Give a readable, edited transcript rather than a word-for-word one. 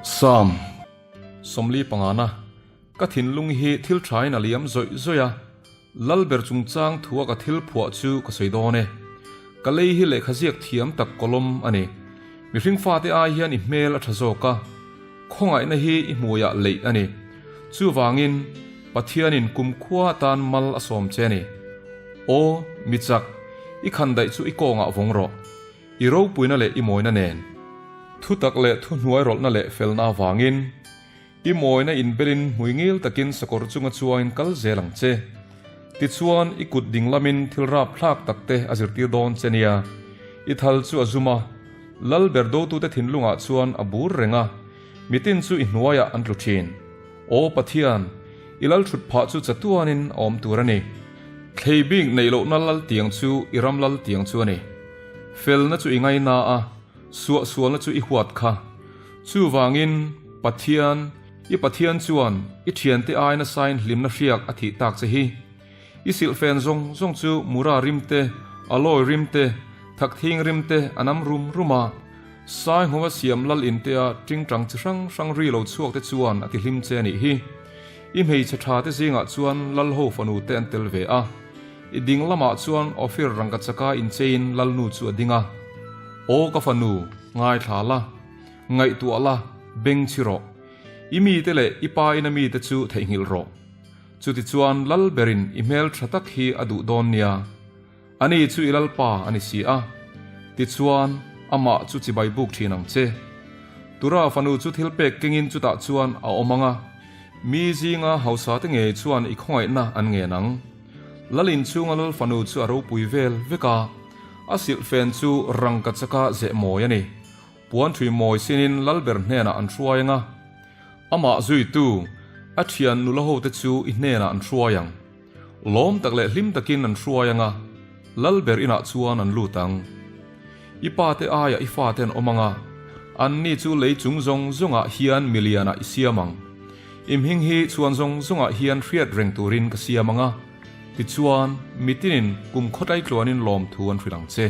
Sam, 40 pangana, Ka thinlung hi thil thain a liam zawih zawih a, Lalber chungchang thua ka thil phuah chu ka sawi dawn e. Ka lei hi lehkha ziak thiam tak kawlawm a ni. Mihring fate ai hian i hmel a tha zawk a, khawngaihna hi i hmuiah leih a ni. Chuvangin, Pathianin kumkhua atan mal a sawm che a ni. Aw, mi chak, i khandaih chu i kawngah vawng rawh. I ropuina leh i mawina nen. Thutak leh thuhnuairawlhna leh felna avangin. I mawina inbelin hmui ngil takin sakawr chunga chuangin kal zel ang che. Tichuan, i kut ding lamin thil rapthlak takte a zirtir dawn che nia. I thal chu a zum a, lal ber dotute thinlungah chuan a bur reng a, mitin chu i hnuaiah an tlu thin. Aw Pathian, i lal thut phah chu chatuanin a awm tur a ni. Thlei bik neih lohna lal tiang chu i ram lal tiang chu a ni. Felna chu i ngaina a, suahsualna chu i huat kha. Chuvangin, Pathian, i Pathian chuan i thiante ai nasain hlimna hriak a thih tak che hi. I silhfen zawng zawng chu mura rim te, alawi rim te, thakthing rim te a nam rum rum a. Sainghawnga siam lal intea tingtang chi hrang hrang ri lo chhuak te chuan a tihlim che a nih hi. I hmeichhe tha te zingah chuan Lalho fanu te an tel ve a. I ding lamah chuan Ophir rangkachaka incheiin Lalnu chu a ding a. Aw ka fanu, ngaithla la. Ngaihtuah la, beng chhi rawh. I mite leh i pa ina mite chu theihnghilh rawh. Chutichuan lal berin i hmel tha tak hi a duh dawn nia. Ani chu i lalpa a ni si a. Tichuan, amah chu chibai buk thin ang che. Tura fanu chu thil pek kengin chutah chuan a awm ang a, mi zinga hausa te ngei chuan i khawngaihna an ngen ang. Lal inchhunga lal fanu chu a ropui vel vek a, a silhfen chu rangkachaka zeh mawi a ni. Puan ṭhui mawi sinin Lalber hnenah an hruai ang a, amah zuitu, a ṭhian nula hote chu i hnenah an hruai ang. Lawm tak leh hlim takin an hruai ang a, Lalber inah chuan an lut ang. I pate aiah i fate an awm ang a, anni chu lei chung zawng zawngah hian milianah i siam ang. I hming hi chhuan zawng zawngah hian hriat reng turin ka siam ang a, tichuan, mitinin kum khawtlai tluanin lawmthu an hrilh ang che.